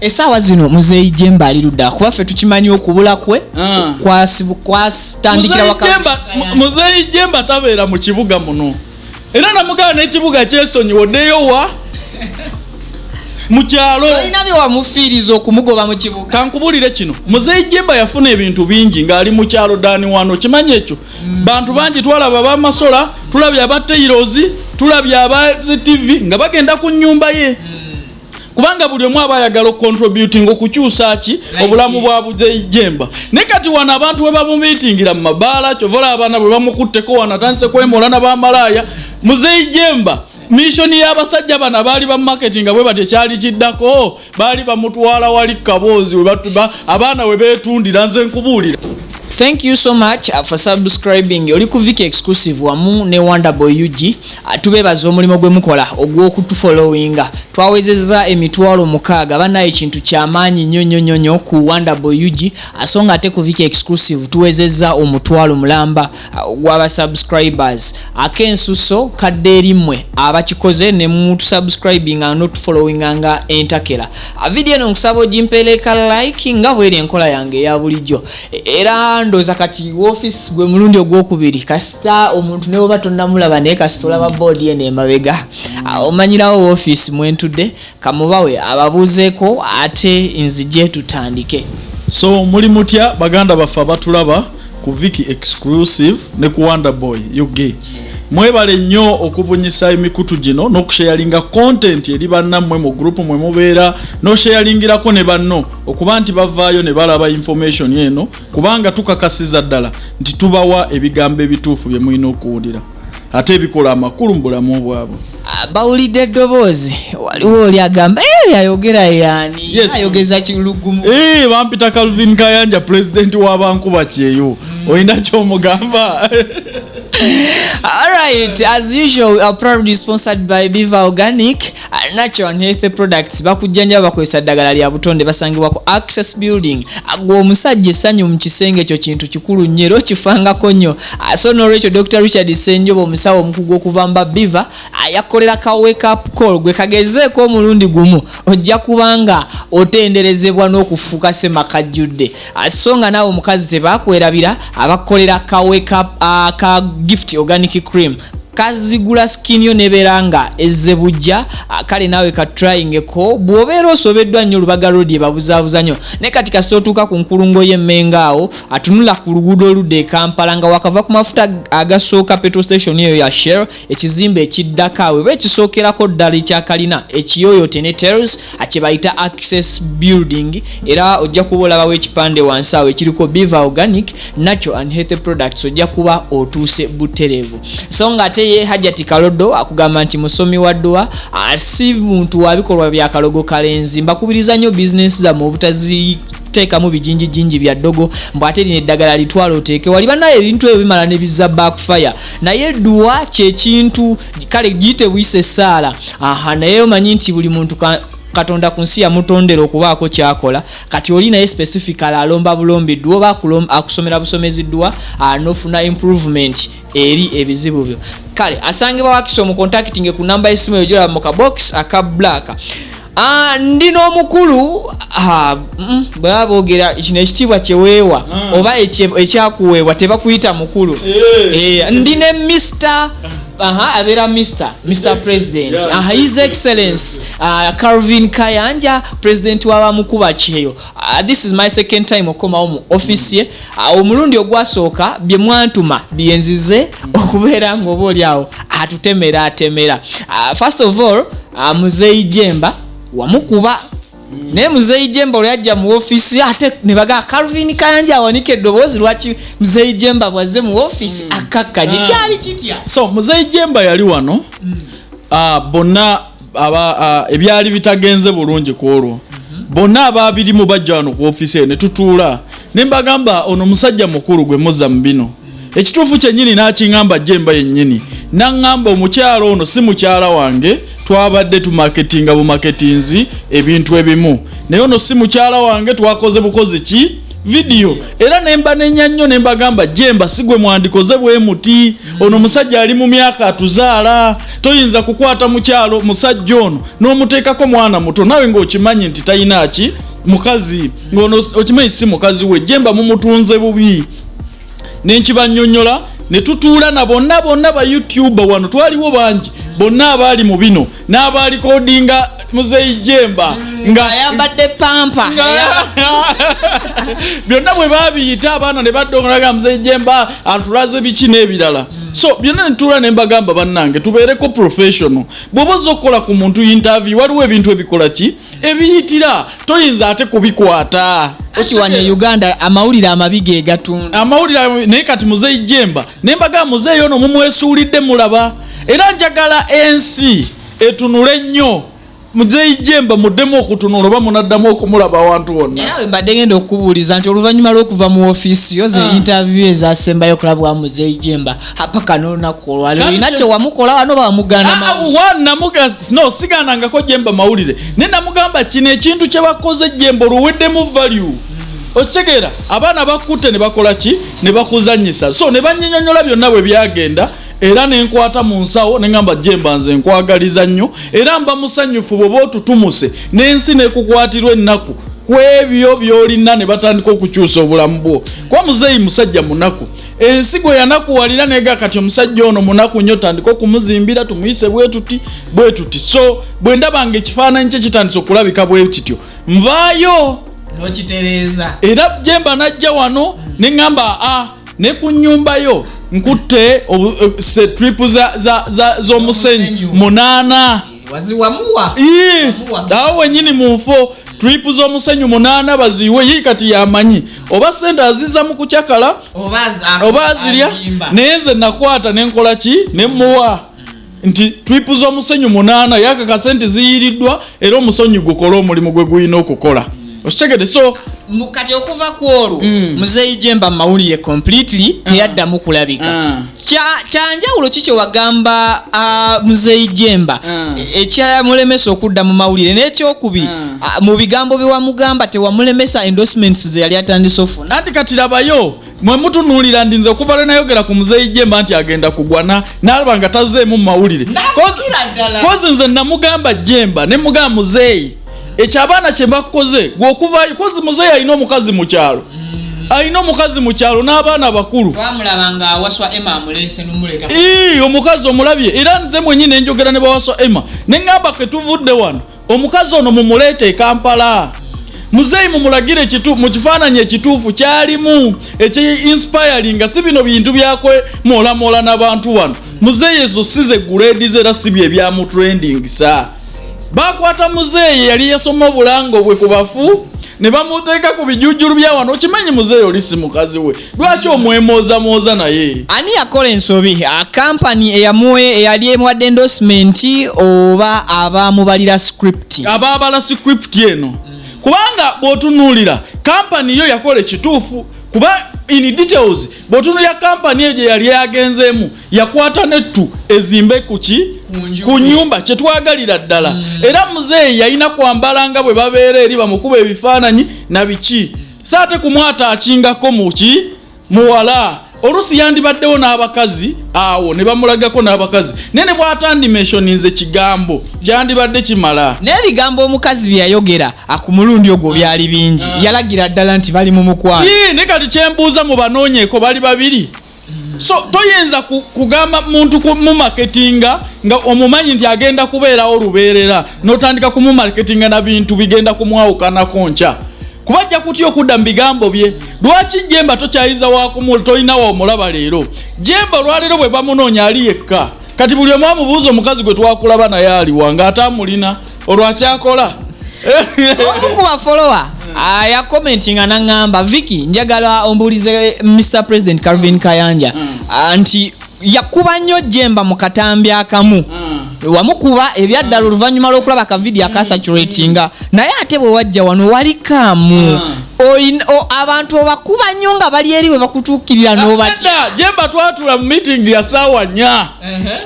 Essaawa zino Muzeeyi Jemba ali ludda, kuba ffe tukimanyi okubula kwe kwatandikira. Muzeeyi Jemba tabeera mu kibuga muno, era namugana n'ekibuga kyesonyiwa, oddeyo wa mu kyalo. Olina bye wamufiiriza okumugoba mu kibuga? Kankubulire kino, Muzeeyi Jemba yafuna ebintu bingi ng'ali mu kyalo dani wano, kimanyi ekyo. Bantu bangi twalaba abamasola, tulabye aba tailozi, tulabye aba ZTV nga bagenda ku nyumba ye, kubanga buli omu aba ayagala okucontributing okukyusa ki obulamu bwa Muzeeyi Jemba. Naye kati wano abantu we bamumiitingira mu mabaala, kyova olaba abaana bwe bamukutteko wano atandise kwemola nabamalaaya. Muzeeyi Jemba, mission y'abasajja bano abaali ba marketing nga bwe batyo kyali kiddako, baali bamutwala wali kaboozi abaana we beetundira. Nze nkubuulira. Thank you so much for subscribing. Oli ku Viki Exclusive wamu ne Wonderboy UG. Tubeebaza omulimu gwe mukola ogw'okutufollowinga. Twawezezza 60,000, bannaye, ekintu kyamaanyi nnyo nnyo nnyo nnyo ku Wonderboy UG. So nga ate ku Viki Exclusive tuwezezza 500,000 ogw'aba subscribers. Ak'ensuso kadde erimmwe abakikoze ne mutusubscribinga n'otufollowinga nga entakera. Video eno nkusaba ogimpeereka like nga bweri enkola yange eya bulijjo. Era ndooza kati office gwe mulundi ogwokubiri, kasita omuntu ne bwoba tonnamulaba, naye kasita olaba boodi eno emabega, omanyirawo office mwentudde. Kamubawe ababuuzeeko ate nzije tutandike. So muli mutya baganda baffe abatulaba ku Viki Exclusive ne ku Wonderboy UG? Mwebale nnyo okubunyisa emikutu gino n'okusharinga content eri bannammwe mu group mwe mubeera, n'osharingirako ne banno okuba nti bavaayo ne balaba information eno, kubanga tukakasiza ddala nti tubawa ebigambo ebituufu bye mulina okuwulira ate ebikola amakulu mu bulamu bwabwe. Bawulidde eddoboozi, waliwo oli agamba, "Eh, ayogera yaani?" Yes. Ayogeza kilugumu. Eh, bampita Calvin Kayanja, president w'abankuba kyeyo. Olina kyomugamba? Alright, as usual, we are proudly sponsored by Biva Organic Natural and Healthy Products. Bakujjanjaba, bakozesa ddagala lya butonde, basangibwa ku Access Building. Gwe omusajja, essanyu mu kisenge ekyo kintu kikulu nnyo era okifangako nnyo. So nolwekyo Dr. Richard Ssenjoba, omusawo omukugu okuva mu Biva, yakolera ka wake up call. Gwe kagezeeko omulundi gumu, ojja kubanga otenderezebwa n'okufuuka ssemakajjudde. So nga naawe omukazi tebakwerabira, abakolera ka wake up ka gift organic cream kazigula skin yo nebeera nga ezze bujja. Kale naawe ka tryingeko bw'obeera osobeddwa nnyo. Lubaga Road ebabuzaabuza nnyo, naye kati kasita otuuka ku nkulungo y'Emmenga awo, atunula ku luguudo oludda e Kampala nga wakava ku mafuta agasooka, petrol station eyo ya Shell, ekizimbe ekiddako awo eba ekisookerako ddala ekyakalina ekiyoyote ne tels kye bayita Access Building, era ojja kuba olabawo ekipande wansi awo ekiriko Biva Organic Natural and Healthy Products, ojja kuba otuuse butereevu. So nga ate ye Hajati Kalodo akugamba nti musomi wa dduwa, si muntu wa bikolwa bya kalogo kalenzi. Mbakubiriza nnyo bizinensi zammwe obutaziteekamu bijinjijinji bya ddogo, mbw ate lino eddagala litwala oteeke wali. Bannaye, ebintu ebyo bimala ne bizza backfire, naye edduwa kyekintu kale giyite buyise essaala. Aha, naye omanyi nti buli muntu Katonda ku nsi yamutondera okubaako kyakola. Kati oli naye specifically alomba bulombi dduwa oba akusomera busomezi dduwa, nofuna improvement eri ebizibu byo. Kale asangibwa Wakiso, mu contacting ku namba y'essimu eyo gyolaba mu kabox aka black. Ndi n'omukulu, bwe baba boogera kino ekitiibwa kyeweewa oba ekyakuweebwa, tebakuyita mukulu. Ndi ne Mr, aha, abeera Mr President. Aha, His Excellence Calvin Kayanja, president w'abamukuba kyeyo. This is my second time okomawo mu office ye. Omulundi ogwasooka bye mwantuma byenzize okubeera nga oba oli awo atutemera atemera. First of all, Muzeeyi Jemba wamukuba, naye Muzeeyi Jemba olwo yajja mu ofiisi ate ne bagaa Calvin Kayanja awanika eddoboozi, lwaki Muzeeyi Jemba bwazze mu ofiisi akkakkanye? Kyali kitya? So Muzeeyi Jemba yali wano, bonna ebyali bitagenze bulungi ku olwo, bonna ababirimu bajja wano ku ofiisi eyo ne tutuula ne mbagamba, ono musajja mukulu gwe muzza mu bino. Ekituufu kyennyini n'akiŋŋamba Jemba yennyini, naŋŋamba omukyalo ono si mukyala wange, twabadde tumaketinga bumaketinzi ebintu ebimu, naye ono si mukyala wange, twakoze bukozi ki Video. Era nembanenya nnyo, nembagamba, "Jemba, sigwe mwandikoze bwe muti. Ono musajja ali mu myaka atuzaala, toyinza kukwata mukyalo musajja ono n'omuteekako mwana muto, nawe ng'okimanyi nti talina ki mukazi, ng'ono okimanyi si mukazi we. Jemba mumutunze bubi." Nenkibanyonyola, ne tutuula na bonna bonna ba YouTuber wano, twaliwo bangi, bonna abaali mu bino n'abaalikodinga Muzeyi Jemba nga ayambadde pamper. Byonna bwe babiyita, abaana ne badda Muzeyi Jemba atulaze biki n'ebirala. So byonna netuula ne mbagamba, "Bannange, tubeereko professional. Bw'oba ozza okukola ku muntu interview, waliwo ebintu ebikola ki ebiyitira, toyinza ate kubikwata." Anti wano e Uganda amawulire amabi ge gatunda. Amawulire. Naye kati Muzeyi Jemba, nembaga, muzeeyi ono mumwesuulidde, mulaba. Era njagala ensi etunule nnyo Muzeeyi Jemba, muddemu okutunula oba munaddamu okumulaba awantu wonna. Era we mbadde ngenda okukubuuliza nti oluvannyuma lw'okuva mu ofiisi yo, ze interview ezasembayo okulabwa Muzeeyi Jemba paka n'olunaku olwaleero, olina kyewamukola wano bawamuganda? No, sigaanangako Jemba mawulire, naye namugamba kino ekintu kye bakoze, Jemba oluweddemu value. Okitegeera? Abaana bakutte ne bakola ki, ne bakuzanyisa. So ne banyinyonyola byonna bwe byagenda, era nenkwata mu nsawo neŋamba, "Jemba, nze nkwagaliza nnyo, era mba musanyufu bw'oba otutumuse n'ensi nekukwatirwa ennaku ku ebyo by'olina, ne batandika okukyusa obulamu bwo, kuba muzeeyi musajja munaku. Ensi gwe yanakuwalira nega kati omusajja ono munaku nnyo, tandika okumuzimbira, tumuyise bwe tuti bwe tuti." So bwe ndaba nga ekifaananyi kye kitandise okulabika bwe kityo, nvaayo. N'okitereeza. Era Jemba najja wano ne ŋŋamba, "A ne ku nnyumba yo nkutte trip z'omusenyu Omusenyu. 8." Waziwamuwa. Ii, Wamuwa. awo wenyini mu nfo, trip z'omusenyu 8 baziyiwe. Ye kati yamanyi oba sente aziza mu kucakala oba azirya, azimba. Naye nze nakwata nenkola ki, nemuwa nti trip z'omusenyu 8, yakakase nti ziyiriddwa, era omusenyu gukole omulimu gwe gulina okukola. Okitegede? So Kati okuva ku olwo, Muzeeyi Jemba mu mawulire completely teyaddamu kulabika. Kyanjawulo ki kyewagamba Muzeeyi Jemba ekyamulemesa okudda mu mawulire? N'ekyokubiri, mu bigambo bye wamugamba, tewamulemesa endorsements ze yali atandise ofuna? Anti kati labayo, mwe mutunuulira ndi nze okuva lwe nayogera ku Muzeeyi Jemba nti agenda kugwa n'alaba nga tazeemu mu mawulire. Ndabikira ddala. Kozi nze namugamba Jemba, ne mugamba, "Muzeeyi, ekyo abaana kye bakoze gweokuvayo." Kozi muzeeyi alina omukazi mu kyalo, alina omukazi mu kyalo n'abaana bakulu. Twamulaba nga awaswa Emma, amuleese n'omuleeta. Ii, omukazi omulabye. Era nze mwenyini nenjogera ne bawaswa Emma, neŋŋamba, "Ketuvudde wano, omukazi ono mumuleete e Kampala. Muzeeyi mumulagire mu kifaananyi ekituufu kyalimu eki inspiring, si bino bintu byakwemoolamoola n'abantu wano. Muzeeyi ezo si ze grade ze, era si bye byamutrendingisa." Bakwata muzeeyi yali yasoma obulango bwe ku bafu ne bamuteeka ku bijujjulu bya wano. Okimanyi muzeeyi oli si mukazi we, lwaki omwemoozamooza naye? Ani yakola ensobi, kampani eyamuwe eyali emuwadde endorsement oba abamubalira script? Abaabala script eno, kubanga bw'otunuulira kampani yo yakola ekituufu, kuba in details bw'otunuulira kampani eyo gye yali yagenzeemu, yakwata nettu ezimbe ku ki? Ku nju. Ku nyumba kyetwagalira ddala. Era muzeeyi yalina kwambala nga bwe babeera eri, bamukuba ebifaananyi na biki, so ate kumwata akingako muki muwala. Oluusi yandibaddewo n'abakazi awo ne bamulagako n'abakazi, naye ne bw'atandimentioninze kigambo, kyandibadde kimala. N'ebigambo omukazi bye yayogera ku mulundi ogwo byali bingi, yalagira ddala nti bali mu mukwano. Ii, ne kati kyembuuza, mu banoonyeeko bali babiri, so toyinza kugamba muntu kumumarketinga nga omumanyi nti agenda kubeerawo lubeerera, n'otandika kumumarketinga na bintu bigenda kumwawukanako nkya, kuba ajja kutya okudda mu bigambo bye. Lwaki Jemba tokyayiza wakumula, tolina womulaba leero? Jemba olwaleero bwe bamunoonya ali yekka. Kati buli omu amubuuza, "Omukazi gwe twakulaba naye aliwa?" Ng'ate amulina olwakyakola. Omu ku bafollower yakomentinga naŋŋamba, "Viki, njagala ombuulize Mr President Calvin Kayanja, nti yakuba nnyo Jemba mu katambi akamu." Wamukuba ebyaddala oluvannyuma lw'okulaba akavidiyo akasaturatinga, naye ate bwe wajja wano wali kaamu. Abantu obakuba nnyo nga bali eri bwe bakutuukirira n'obatya. Jemba twatula mu meeting ya saawa 4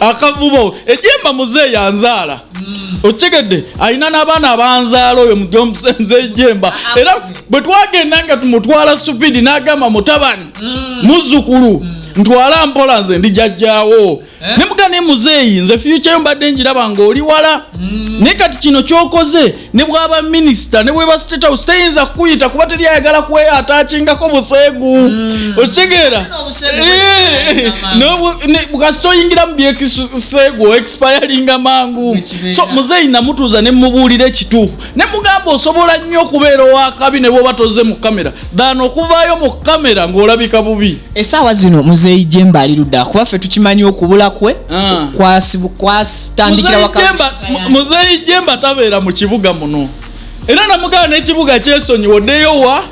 akavubo. Ejemba muzeeyi anzaala, okitegedde, alina n'abaana abanzaala oyo muzeeyi Jemba. Era bwe twagenda nga tumutwala speed, n'agamba, "Mutabani, muzzukulu, ntwala mpola, nze ndi jjajjaawo." Ne mugamba, "Ne muzeeyi, nze future yo mbadde njiraba ng'oli wala, naye kati kino kyokoze, ne bwaba minisita ne bweba State House teyinza kukuyita kuba teri ayagala kweyatakingako buseegu." Okitegeera? N'obuseegu Kasita oyingira mu byekiseegu expiringa mangu. Bwekibeera. So muzeeyi namutuuza ne mubuulira ekituufu, ne mugamba, "Osobola nnyo okubeera owakabi ne bwoba toze mu kamera than okuvaayo mu kamera ng'olabika bubi." Essaawa zino muzeeyi Jemba ali ludda? Kuba ffe tukimanyi okubula kwe kwatandikira Muzeeyi Muzeeyi Jemba tabeera mu kibuga muno, era namugamba n'ekibuga kyesonyiwa, oddeyo wa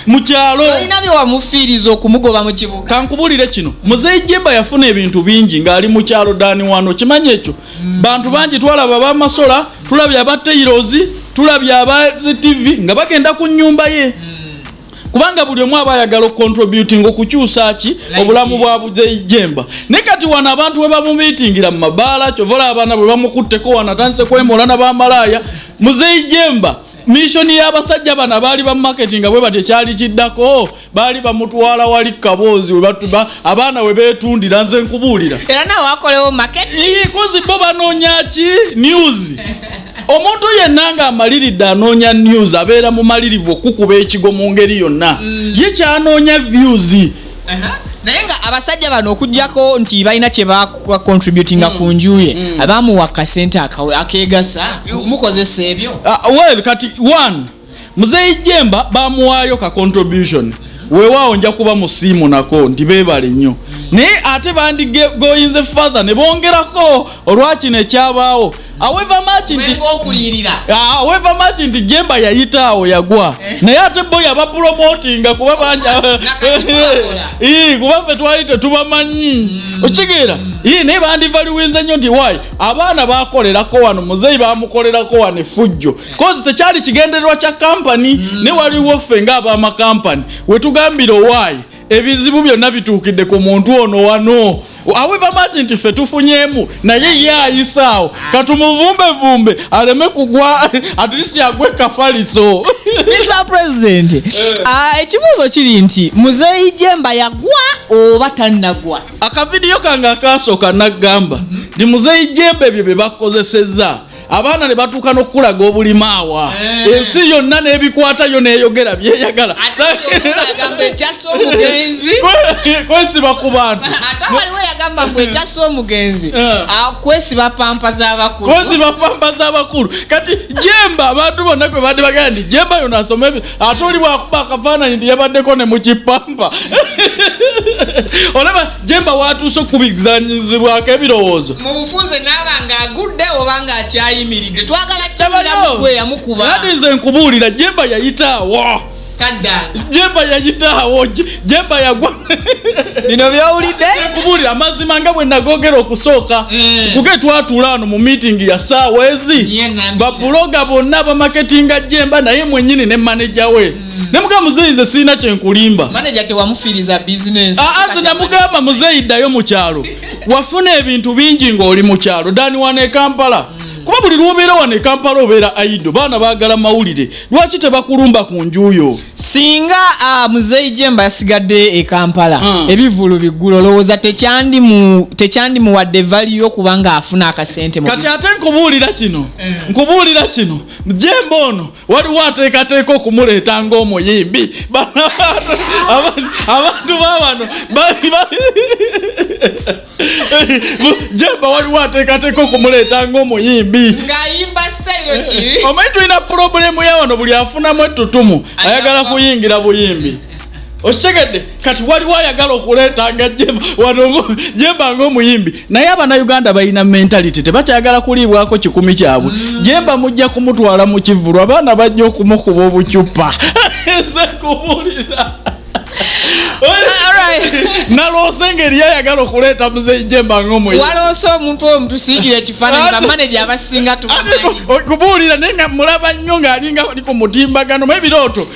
mu kyalo. Olina bye wamufiiriza okumugoba mu kibuga? Kankubulire kino, muzeeyi Jemba yafuna ebintu bingi ng'ali mu kyalo than wano, kimanyi ekyo. Bantu bangi twalaba abamasola, tulabye aba Tairos, tulabye aba ZTV nga bagenda ku nyumba ye, kubanga buli omu aba ayagala okucontributing okukyusa ki obulamu bwa muzeeyi Jemba. Naye kati wano abantu we bamumiitingira mu mabaala, kyova olaba abaana bwe bamukutteko wano atandise kwemola nabamalaaya. Muzeeyi Jemba, mission y'abasajja bano abaali ba marketing nga bwe batyo kyali kiddako, baali bamutwala wali kaboozi abaana we beetundira. Nze nkubuulira. Era nawe wakolewo market. 'Cause bo banoonya ki? News. Omuntu yenna ng'amaliridde anoonya news, abeera mumalirivu okukuba ekigo mu ngeri yonna. Ye kyanoonya views. Naye nga abasajja bano, okugjako nti balina kye bacontributinga ku nju ye, abamuwa kasente akegasa mukozesa ebyo. Well, kati one, muzeeyi Jemba bamuwaayo ka contribution, weewaawo nja kuba musiimu nako nti beebale nnyo, naye ate bandigoyinze further ne bongerako olwakino ekyabaawo. However much nti okuliyirira. However much nti Jemba yayita awo yagwa, naye ate bo yabapromotinga kuba bangi. Nakati bakola. Ii, kuba ffe twali tetubamanyi, okitegeera? Ii, naye bandivaliwinze nnyo nti why abaana bakolerako wano, muzeeyi bamukolerako wano effujjo, 'cause tekyali kigendererwa kya kampani. Ne waliwo ffe ng'abamakampani wetugambira owaayi ebizibu byonna bituukidde ku muntu ono wano. However much nti ffe tufunyemu, naye ye ayisaawo, katumuvumbevumbe aleme kugwa, at least agwe kafaliso. Mr President, ekibuuzo kiri nti muzeeyi Jemba yagwa oba tannagwa? Akavidiyo kange akasooka naggamba nti muzeeyi Jemba ebyo bye bakozesezza abaana ne batuuka n'okukulaga obulimaawa, ensi yonna n'ebikwatayo n'eyogera byeyagala. Agamba ekyassa omugenzi Kwesiba ku bantu. Ate waliwo yagamba mbu ekyassa omugenzi kwesiba pampa z'abakulu. Kwesiba pampa z'abakulu. Kati Jemba abantu bonna kwe badde bagamba nti Jemba yona asoma ebyo, ate oli bwakuba akafaananyi nti yabaddeko ne mukipampa, olaba Jemba watuuse okukubizanyizibwako ebirowoozo. Mu bufunze naaba ng'agudde oba ng'akyayimiridde, twagala kiwulira gwe yamukuba. Ati nze nkubuulira, Jemba yayitaawo. Kaddanga. Jemba yayitaawo, Jemba yagwa. Bino byowulidde. Nkubuulira amazima nga bwe nagogera okusooka. Kuge twatuula wano mu meeting ya saawa ezi, Ye nambira. Babuloga bonna bamaketinga Jemba, naye mwennyini ne maneja we. Ne mugamba, "Muzeeyi, nze sirina kyenkulimba." Manager tewamufiiriza bizinesi. Aa, nze namugamba, "Muzeeyi, ddayo mu kyalo, wafuna ebintu bingi ng'oli mu kyalo than wano e Kampala, kuba buli lwobeera wano e Kampala obeera idle, baana baagala mawulire, lwaki tebakulumba ku njuyo?" Singa muzeeyi Jemba yasigadde e Kampala, ebivulu biggulo, olowooza tekyandimuwadde value okuba nga afuna akasente mu Kati ate nkubuulira kino, nkubuulira kino, Jemba ono waliwo ateekateeka okumuleeta ng'omuyimbi. Abantu ba wano Jemba waliwo ateekateeka okumuleeta ng'omuyimbi. Ng'ayimba style ki? Omanyi tulina problem ya wano, buli afunamu ettutumu ayagala kuyingira buyimbi, okitegedde? Kati waliwo ayagala okuleetanga Jemba wano Jemba ng'omuyimbi, naye Abannayuganda balina mentality, tebakyagala kuliibwako kikumi kyabwe. Jemba mujja kumutwala mu kivulu, abaana bajja okumukuba obucupa, nze kubuulira. Alright. Nalowooza. Naloose ngeri ayagala okuleeta Muzeeyi Jemba ng'omuyimbi. Waloose omuntu oyo mutusiigire ekifaananyi, bamaneja abasinga tubamanyi. Kubuulira naye nga mulaba nnyo ng'alinga ali ku mutimbagano mu ebirooto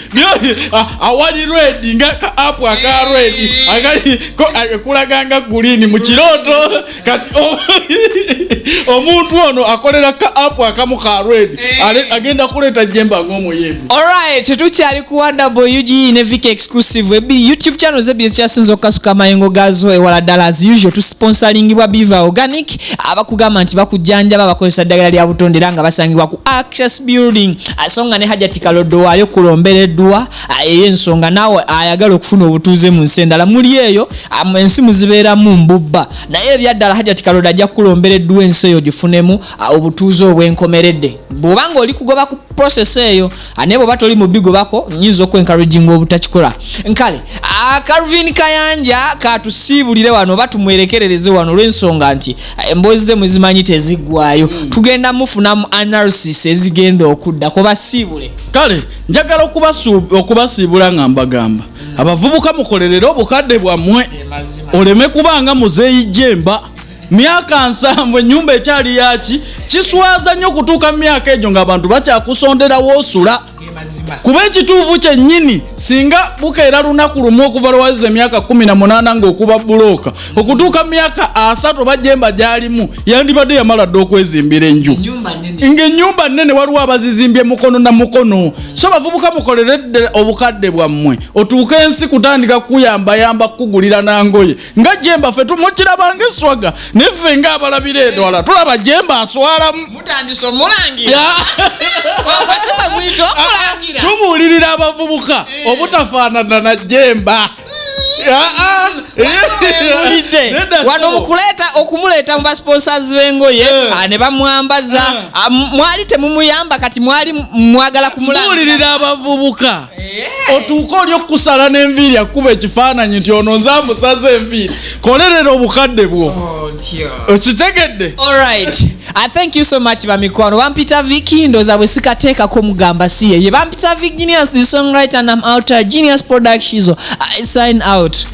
awali red nga ka app aka red akali kulaga nga green mu kirooto. Kati omuntu ono akolera ka app akamu ka red, agenda kuleeta Jemba ng'omuyimbi. Alright, tukyali ku WG ne Vic Exclusive, ebbiri YouTube channels ebbiri zikyasinze okukasuka amayengo gaazo ewala ddala. As usual, tusponsoringibwa Biva Organic, abakugamba nti bakujjanjaba, bakozesa ddagala lya butonde era nga basangibwa ku Access Building. So nga ne Hajati Kaloddo waayo kulombereddwa ey'ensonga naawe ayagala okufuna obutuuze mu nsi endala muli eyo, ensi muzibeeramu mbubba, naye ebyaddala Hajati Kaloddo ajja kukulombereddwa ensi eyo gifunemu obutuuze obwenkomeredde bw'obanga oli kugoba ku process eyo. Naye bw'oba toli mu bigobako, nyinza okwencouraginga obutakikola. Nkale Calvin Kayanja katusiibulire wano oba tumwerekerereze wano olw'ensonga nti emboozi ze muzimanyi teziggwayo. Tugenda mufunamu analysis ezigenda okudda kobasiibule. Kale njagala okubasiibula nga mbagamba, abavubuka mukolerere obukadde bwammwe, oleme kubanga Muzeeyi Jemba, myaka 70 ennyumba ekyali yaki. Kiswaza nnyo okutuuka mu myaka egyo ng'abantu bakyakusonderawo osula, kuba ekituufu kyennyini singa bukeera lunaku lumu okuva lwewazza emyaka 18 ng'okuba bulooka okutuuka mu myaka 30 oba Jemba gy'alimu, yandibadde yamala dde okwezimbira enju ng'ennyumba nnene. Waliwo abazizimbye mukono na mukono. So bavubuka, mukoleredde obukadde bwammwe, otuuke ensi kutandika kukuyambayamba kukugulira nangoye nga Jemba. Ffe mukirabanga eswaga, naye ffe ng'abalabira edwala tulaba Jemba aswalamu. Mutandise omulangira, okwasi bwe muyita okulangira. Tubuulirira abavubuka obutafaanana na Jemba. Wulidde wano mukuleeta okumuleeta mu basponsors b'engoye, ne bamwambaza. Mwali temumuyamba, kati mwali mwagala kumulanga. Mbuulirira abavubuka, otuuke oli okukusala n'enviiri akuba ekifaananyi nti ono nze amusaze enviiri. Kolerera obukadde bwo, okitegedde? Alright. Thank you so much, bamikwano. Bampita Vicky, ndowooza bwe sikateekako mugamba si ye. Ye bampita Vic Genius, the songwriter, and I'm out. Genius Productions. I sign out.